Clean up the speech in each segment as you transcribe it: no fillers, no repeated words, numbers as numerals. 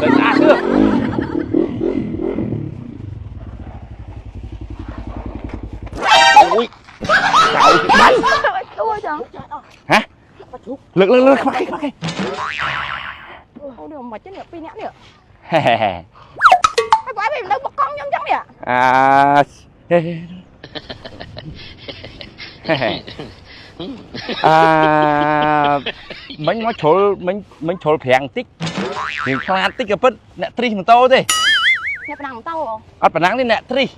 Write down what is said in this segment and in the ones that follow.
លេងស្អាតគឺអូយចៅបាញ់ ទួចឹង ហ៎លើកលើកលើកខ្មាក់គេខ្មាក់គេ អូនេះមិនទេនេះពីរនាក់នេះ ហេហេហេ ហើយបងឯងនៅបកកង់ខ្ញុំចឹងនេះ អាហេហេហេអាមិញមកជ្រុលមិញមិញជ្រុលប្រាំងតិចរៀងខ្លាចតិចក៏ពិតអ្នកទ្រិះម៉ូតូទេ អ្នកប្រណាំងម៉ូតូ អត់ប្រណាំងទេអ្នកទ្រិះ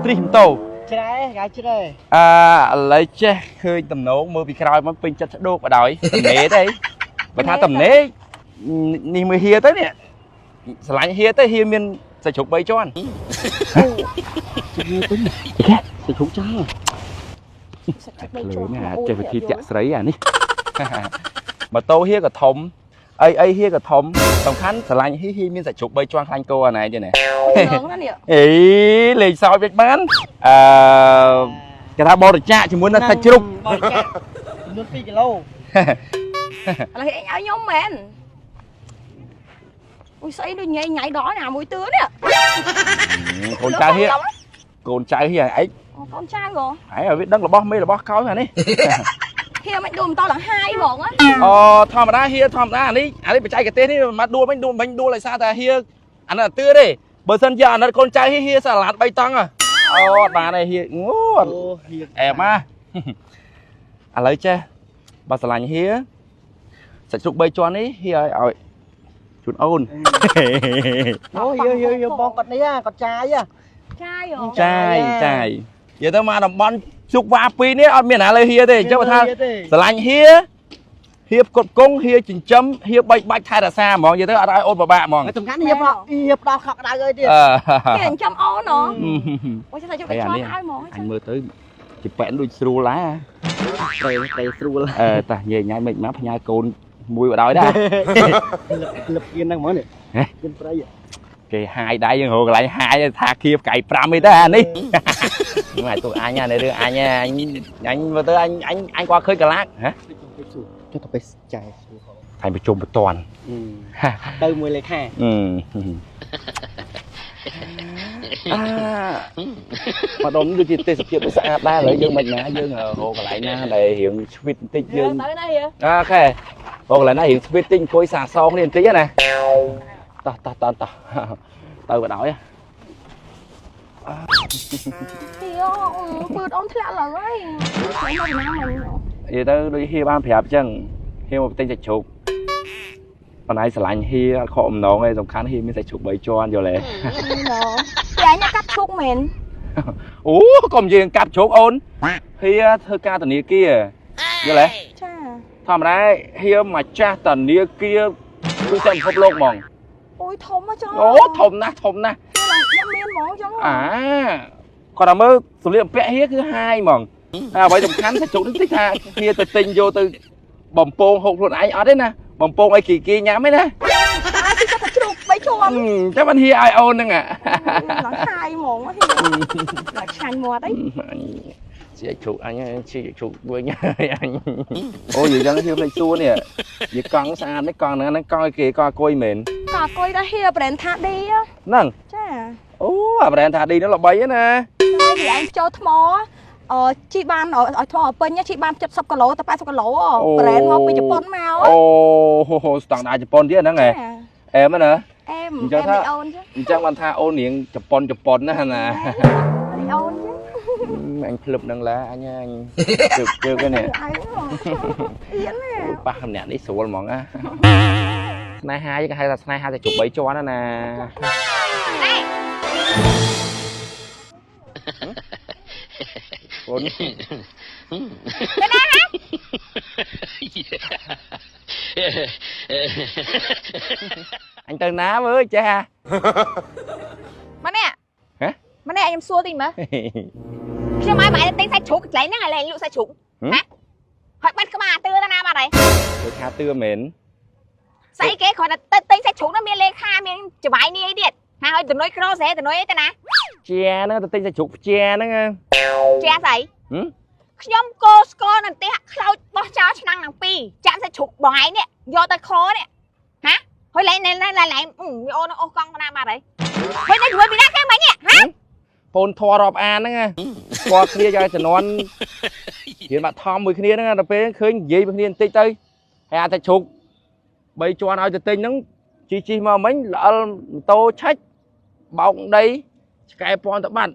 ទ្រិះម៉ូតូ ច្រែគេច្រែ អឺឥឡូវចេះឃើញតំណងមើលពីក្រោយមកពេញចិត្តស្ដោកបដ ாய் តំណេទេបើថាតំណេនេះមើលហៀទៅនេះស្រឡាញ់ហៀទៅហៀមានសាច់ជ្រូក3ជាន់ ទៅជ្រុកចោល សាច់ជ្រូក ភ្លើ 3ជាន់ ណាចេះវិធីតាក់ស្រីអានេះ ម៉ូតូហៀក៏ធំអីអីហៀក៏ធំសំខាន់ស្រឡាញ់ហៀហៀមានសាច់ជ្រូក3ជាន់ខ្លាញ់គោអាណែទេណា ងណានេះ អេលេងសើចវិញបានអឺគេថាបរិច្ចាគជាមួយនឹងសាច់ជ្រូក បរិច្ចាគចំនួន2គីឡូ ឥឡូវឯងឲ្យខ្ញុំមែនអូយស្អីដូចញ៉ៃញ៉ៃដល់ណាមួយទឿនេះ កូនចៅហៀកូនចៅហៀឯង កូនចៅហ៎ ឯងឲ្យវាដឹងរបស់មេរបស់កោយអានេះ ហៀមិនដួលម៉ូតូឡើងហាយហ្មង អូធម្មតាហៀធម្មតាអានេះអានេះបច្ចេកទេសនេះមកដួលមិញដួលមិញដួលឲ្យសារតែហៀអានេះអត់ទឿទេបើសិនជាអានេះកូនចៅហៀហៀសាឡាត់3តង់អូអត់បានទេហៀងូអត់ អូហៀ អែមណាឥឡូវចេះបើស្រឡាញ់ហៀសាច់ជ្រូក3ជាន់នេះហៀឲ្យឲ្យជូនអូន អូយយយបងគាត់នេះគាត់ចាយ ចាយហ៎ ចាយចាយនិយាយទៅមកតំបន់ជុកវ៉ាពីរនេះអត់មានណាលើហៀទេអញ្ចឹងបើថាស្រឡាញ់ហៀហៀផ្គត់ផ្គង់ហៀចិញ្ចឹមហៀបីបាច់ថែរក្សាហ្មងនិយាយទៅអត់ឲ្យអូនពិបាកហ្មង សំខាន់ហៀផ្ដល់ហៀផ្ដល់ខកក្ដៅអីទៀត អឺ ហៀចិញ្ចឹមអូនហ៎អូយសាច់ជ្រូក3ជាន់ឲ្យហ្មង អញមើលទៅជាប៉ែនដូចស្រួលដែរ ប្រេប្រេស្រួល អឺតាញ៉ៃញ៉ៃមិនមកផ្ញើកូនមួយបដ ாய் ដែរ លឹបគៀនហ្នឹងហ្មងនេះគៀនព្រៃ គេហាយដៃយើងរកកន្លែងហាយថាគៀបកៃ5អីដែរអានេះមកទូអញអានេះរឿងអញអញអញមើលទៅអញអញអញគាត់ឃើញកលាកហ៎ ទៅសួរចុះទៅពេលចាយសួរ ថៃប្រជុំបន្ទាន់ ទៅមួយលេខា អឺអាម្ដុំដូចជាទេសភាពស្អាតដែរឥឡូវយើងមិនណាយើងរកកន្លែងណាដែលរៀងឆ្វីតបន្តិចយើង ទៅណាហៀ អូខេរកកន្លែងណារៀងឆ្វីតតិចអង្គុយសាសងនេះបន្តិចណាតោះតោះតោះតោះទៅបដ ாய் ហៀពឿតអូនធ្លាក់ឡើយហើយមកណាមិញ និយាយទៅដូចហៀបានប្រាប់អញ្ចឹងហៀមកទិញសាច់ជ្រូកបណ្ដៃស្រឡាញ់ហៀអត់ខកអំណងទេសំខាន់ហៀមានសាច់ជ្រូក3ជាន់យល់ទេ ណ៎អញកាប់ឈុកមែន អូកុំយើងកាប់ជ្រូកអូនហៀធ្វើការធនាគារយល់ទេ ចា ធម្មតាហៀម្ចាស់ធនាគារទូទាំងពិភពលោកហ្មង អូយធំចឹង អូធំណាស់ធំណាស់ ខ្ញុំមានហ្មងចឹង អាគាត់តែមើលសម្លៀកបំពាក់ហៀគឺហាយហ្មងហើយអ្វីសំខាន់សាច់ជ្រូកនេះតិចថាហៀទៅទិញយកទៅបំពងហូបខ្លួនឯងអត់ទេណាបំពងឲ្យគីគីញ៉ាំទេណា តែគឺគាត់ថាជ្រូកបីជាន់ អញ្ចឹងបានហៀឲ្យអូនហ្នឹងអា ឡើងហាយហ្មងហៀឡើងឆាញ់មាត់អី អញជាជ្រូកអញជាជ្រូកវិញហើយអញអូនិយាយចឹងហៀផ្លេចសួរនេះនិយាយកង់ស្អាតនេះកង់ហ្នឹងហ្នឹងកង់ឲ្យគេកង់អគុយមែន ក៏អង្គុយដល់ហៀប្រេនថាឌី ហ្នឹង ចា អូអាប្រែនថាឌីហ្នឹងល្បីណា ហើយវាឯងចូលថ្មអឺជីបានឲ្យថ្មឲ្យពេញជីបាន70គីឡូទៅ80គីឡូប្រេនមកពីជប៉ុនមក អូហូហូស្តង់ដារជប៉ុនទៀតហ្នឹងហ៎អែមណា អែមអែមអូនចឹង អញ្ចឹងបានថាអូនរៀងជប៉ុនជប៉ុនណាណា អូនចឹង អញភ្លឹបនឹងឡាអញអញជើកជើកនេះ អៀនណា ប៉ះម្នាក់នេះស្រួលហ្មងណាស្នេហាគេហៅថាស្នេហាតែជប់3ជាន់ណាអូនអញទៅណាមើលចេះហ่ะ ម៉ានេះ ហ៎ ម៉ានេះខ្ញុំសួរតិចមើលខ្ញុំឲ្យម៉ែទិញសាច់ជ្រូកកន្លែងហ្នឹងឲ្យលែងលក់សាច់ជ្រូក ហឹម ណាហើយបាន ទឿមែន ស្អីគេគ្រាន់តែទៅទិញសាច់ជ្រូកនោះមានលេខាមានចវាយនេះអីទៀតហើយតំណុយក្រស្រែតំណុយអីទៅណា ជាហ្នឹងទៅទិញសាច់ជ្រូកជាហ្នឹងណា ជាស្អី ហឹម ខ្ញុំកោស្កនៅផ្ទះខ្លោចបោះចោលឆ្នាំងទាំងពីរចាក់សាច់ជ្រូកបងឯងនេះយកទៅខនេះហាហើយលែងលែងលែងលែងអូនអូសកង់ណាបាត់ហើយហើយនៅជួយពីណាគេមិញនេះហា ពូនធររាប់អានហ្នឹងណាស្គាល់គ្នាយ៉ាងជំនាន់រៀនបាក់ថមមួយគ្នាហ្នឹងណាដល់ពេលឃើញនិយាយមួយគ្នាបន្តិចទៅហើយអាសាច់ជ្រូកបីជាន់ឲ្យទៅទិញហ្នឹងជីជីមកមិញល្អិលម៉ូតូឆាច់បោកដីឆ្កែពន់ទៅបាត់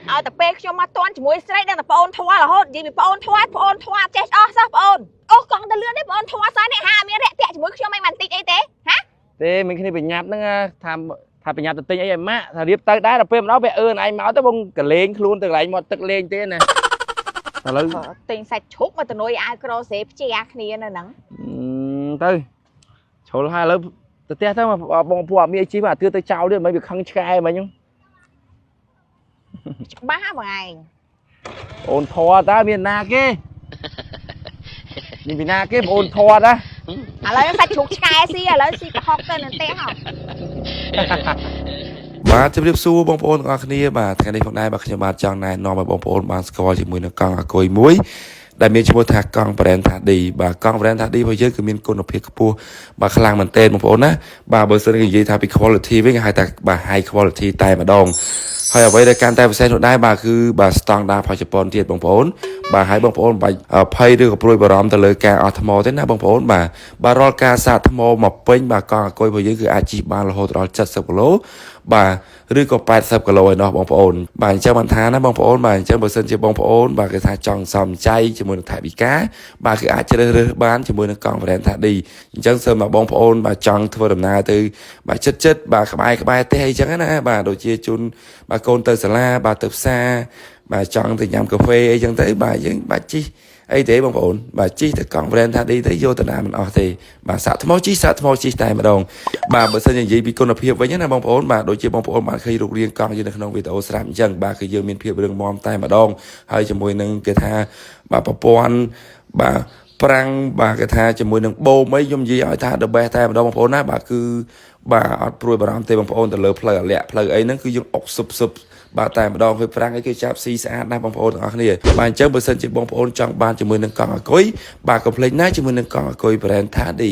ឲ្យតែពេលខ្ញុំមកតន់ជាមួយស្រីដឹងតែប្អូនធွာរហូតនិយាយពីប្អូនធွာប្អូនធွာចេះអស់សោះប្អូនអូសកង់ទៅលឿនទេប្អូនធွာសោះនេះហាមានរាក់ទាក់ជាមួយខ្ញុំអីមិនតិចអីទេហា ទេមិនគ្នាបញ្ញាប់ហ្នឹងណាថាថាបញ្ញាប់ទៅទិញអីឲ្យម៉ាក់ថារៀបទៅដែរដល់ពេលម្ដងវាអឿនឯងមកទៅបងកលេងខ្លួនទៅកន្លែងមាត់ទឹកលេងទេណាឥឡូវ ទិញសាច់ជ្រូកមកតំណុយអាវក្រស្រែផ្ជាគ្នានៅហ្នឹង ទៅជ្រុលហើយឥឡូវទៅផ្ទះទៅបងពួកអត់មានអីជីមកអាទឿទៅចោលទៀតមិនវាខឹងឆ្កែមិញហ្នឹង ច្បាស់បងឯង អូនធေါ်តើមានណាគេមានពីណាគេបងអូនធေါ်តា ឥឡូវសាច់ជ្រូកឆ្កែស៊ីឥឡូវស៊ីប្រហុកទៅនៅផ្ទះហ៎ បាទជម្រាបសួរបងប្អូនទាំងអស់គ្នាបាទថ្ងៃនេះផងដែរបាទខ្ញុំបាទចង់ណែនាំឲ្យបងប្អូនបានស្គាល់ជាមួយនឹងកង់អាគុយមួយដែលមានឈ្មោះថាកង់ brand ថា D បាទកង់ brand ថា D របស់យើងគឺមានគុណភាពខ្ពស់បាទខ្លាំងមែនទែនបងប្អូនណាបាទបើសិនគេនិយាយថាពី quality វិញគេហៅថាបាទ high quality តែម្ដងហើយអ្វីដែលកាន់តែពិសេសនោះដែរបាទគឺបាទស្តង់ដារផលជប៉ុនទៀតបងប្អូនបាទហើយបងប្អូនបាច់ភ័យឬក៏ព្រួយបារម្ភទៅលើការអស់ថ្មទេណាបងប្អូនបាទបាទរាល់ការសាកថ្មមកពេញបាទកង់អាគុយរបស់យើងគឺអាចជិះបានរហូតដល់70គីឡូបាទឬក៏80គីឡូឯណោះបងប្អូនបាទអញ្ចឹងបានថាណាបងប្អូនបាទអញ្ចឹងបើសិនជាបងប្អូនបាទគេថាចង់សំចៃជាមួយនឹងថវិកាបាទគឺអាចជ្រើសរើសបានជាមួយនឹងកង់ brand ថា D អញ្ចឹងសូមមកបងប្អូនបាទចង់ធ្វើដំណើរទៅបាទចិត្តចិត្តបាទក្បែរក្បែរផ្ទះអីចឹងណាបាទដូចជាជូនបាទកូនទៅសាលាបាទទៅផ្សារបាទចង់ទៅញ៉ាំកាហ្វេអីចឹងទៅបាទយើងបាទជិះអីទេបងប្អូនបាទជិះទៅកង់ brand ថា D ទៅយកទៅណាមិនអស់ទេបាទសាក់ថ្មជិះសាក់ថ្មជិះតែម្ដងបាទបើសិនជានិយាយពីគុណភាពវិញណាបងប្អូនបាទដូចជាបងប្អូនបានឃើញរូបរាងកង់យើងនៅក្នុងវីដេអូស្រាប់អញ្ចឹងបាទគឺយើងមានភាពរឹងមាំតែម្ដងហើយជាមួយនឹងគេថាបាទប្រព័ន្ធបាទប្រាំងបាទគេថាជាមួយនឹងបូមអីខ្ញុំនិយាយឲ្យថា the best តែម្ដងបងប្អូនណាបាទគឺបាទអត់ព្រួយបារម្ភទេបងប្អូនទៅលើផ្លូវអាលាក់ផ្លូវអីហ្នឹងគឺយើងអុកស៊ុបស៊ុបបាទតែម្ដងគឺប្រាំងអីគឺចាប់ស៊ីស្អាតណាស់បងប្អូនទាំងអស់គ្នាបាទអញ្ចឹងបើសិនជាបងប្អូនចង់បានជាមួយនឹងកង់អាគុយបាទកុំភ្លេចណាជាមួយនឹងកង់អាគុយ brand ថា D។